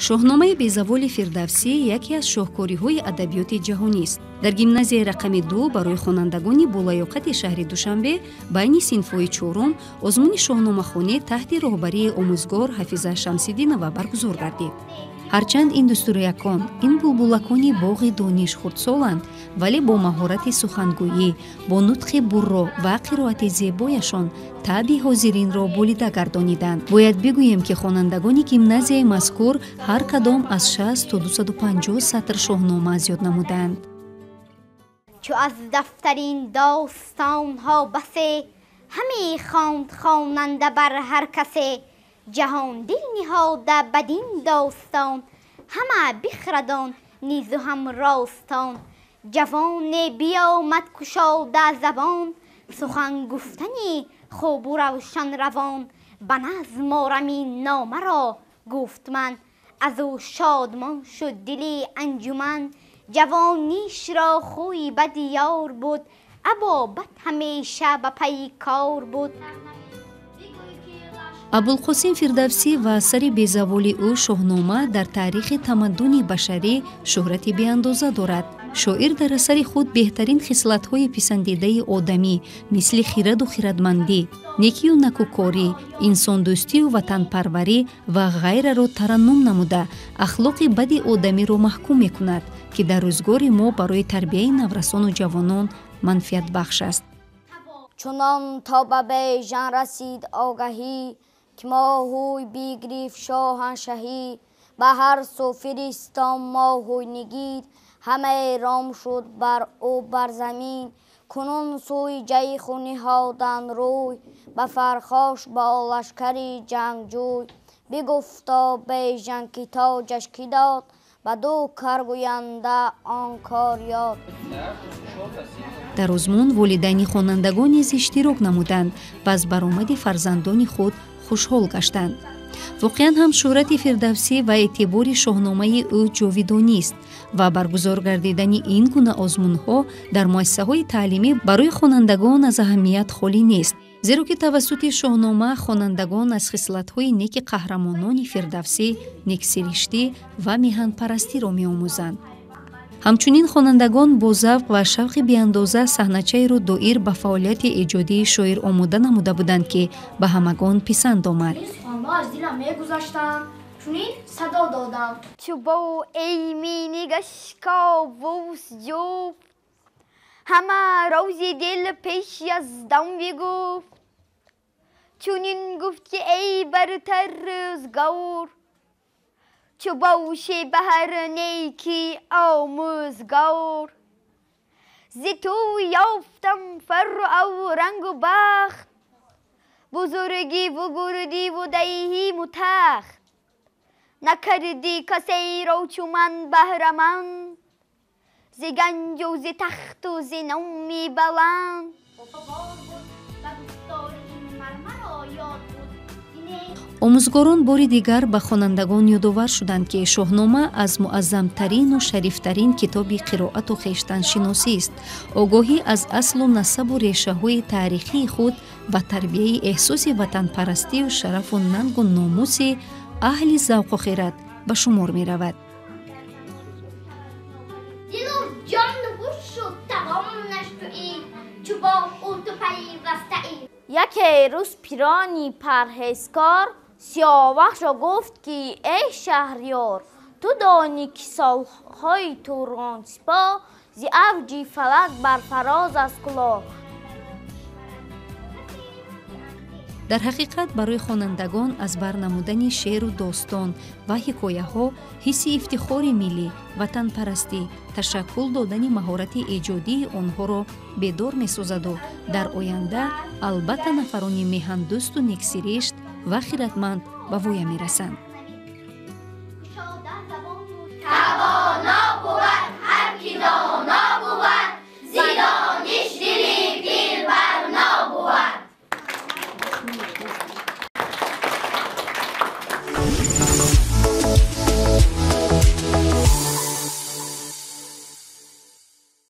Шоҳномаи безаволи Фирдавсӣ яке аз шоҳкориҳои адабиёти ҷаҳонист. Дар гимназияи рақами 2 барои хонандагони болаёқати шаҳри Душанбе байни синфҳои чорум озмуни шоҳномахонӣ таҳти роҳбарии омӯзгор Ҳафиза Шамсиддинова баргузор гардид. Ҳарчанд ин дустурякон, ин булбулакони боғи дониш хурдсоланд, вале бо маҳорати сухангӯӣ, бо нутқи бурро ва қироати зебояшон таъби ҳозиринро болида гардониданд. Бояд бигӯем, ки хонандагони гимназияи мазкур ҳар кадом аз 60 то 250 сатр шоҳнома зиёд намуданд. Чу аз дафтарин достонҳо басе, ҳаме хонд хонанда бар ҳар касе. Ҷаҳон дил ниҳода бадин достон, ҳама бихрадон низу ҳам ростон. Ҷавоне биёмад кушода забон, сухан гуфтани хубу равшан равон. Ба назм орамин номаро гуфт ман, аз ӯ шодмон шуд дили анҷуман. Ҷавонишро хӯи бади ёр буд, абобат ҳамеша ба пайи кор буд. Абулқосим Фирдавсӣ ва асари безаволи ӯ Шоҳнома дар таърихи тамаддуни башарӣ шӯҳрати беандоза дорад. Шоир дар асари худ беҳтарин хислатҳои писандидаи одамӣ мисли хираду хирадмандӣ, некию накӯкорӣ, инсондӯстию ватанпарварӣ ва ғайраро тараннум намуда, ахлоқи бади одамиро маҳкум мекунад, ки дар рӯзгори мо барои тарбияи наврасону ҷавонон манфиатбахш аст. Чунон то ба Бежан расид огаҳӣ, ки моҳӯй бигирифт шоҳаншаҳӣ. Ба ҳар сӯ фиристон моҳӯй нигид, ҳаме ром шуд бар ӯ бар замин. Кунун сӯи ҷайху ниҳоданд рӯй, ба фархош бо лашкари ҷангҷӯй. Бигуфто Бежан ки тоҷаш кӣ дод, ба ду каргӯянда он кор ёд. Дар озмун волидайни хонандагон низ иштирок намуданд ва аз баромади фарзандони худ хушҳол гаштанд. Воқеан ҳам шӯҳрати Фирдавсӣ ва эътибори шоҳномаи ӯ ҷовидонист ва баргузор гардидани ин гуна озмунҳо дар муассисаҳои таълимӣ барои хонандагон аз аҳамият холӣ нест, зеро ки тавассути шоҳнома хонандагон аз хислатҳои неки қаҳрамонони Фирдавсӣ нексириштӣ ва меҳанпарастиро меомӯзанд. Ҳамчунин хонандагон бо завқ ва шавқи беандоза саҳначаеро доир ба фаъолияти эҷодии шоир омода намуда буданд, ки ба ҳамагон писанд омад. Аз дилам мегузаштам, чунин садо додам. Чу бо эймини гашковус ҷуфт, ҳама рози дил пеш яздон бигуфт. Чунин гуфт ки эй бартар рӯзгор, чу боши ба ҳар неки омӯзгор. Зи ту ёфтам фарру аврангу бахт, бузургиву гурдиву дайҳиму тахт. Накарди касеро чу ман баҳраманд, зи ганҷу зи тахту зи номи баланд. Омӯзгорон бори дигар ба хонандагон ёдовар шуданд, ки шоҳнома аз муаззамтарину шарифтарин китоби қироату хештаншиносист. Огоҳӣ аз аслу насабу решаҳои таърихии худ ва тарбияи эҳсоси ватанпарастию шарафу нангу номуси аҳли завқу хират ба шумор меравад. Дилу ҷон хуш шуд тавонаш туӣ, чу бо ӯ ту пайвастаӣ. Яке рӯз пирони парҳезкор Сиёвахшро гуфт, ки эй шаҳрёр, ту донӣ ки солҳои Туронсипоҳ зи авҷи фалак барфароз аз кулоҳ. Дар ҳақиқат барои хонандагон аз бар намудани шеъру достон ва ҳикояҳо ҳисси ифтихори миллӣ, ватанпарастӣ, ташаккул додани маҳорати эҷодии онҳоро бедор месозаду дар оянда албатта нафарони меҳандӯсту нексиришт ва хиратманд ба воя мерасанд.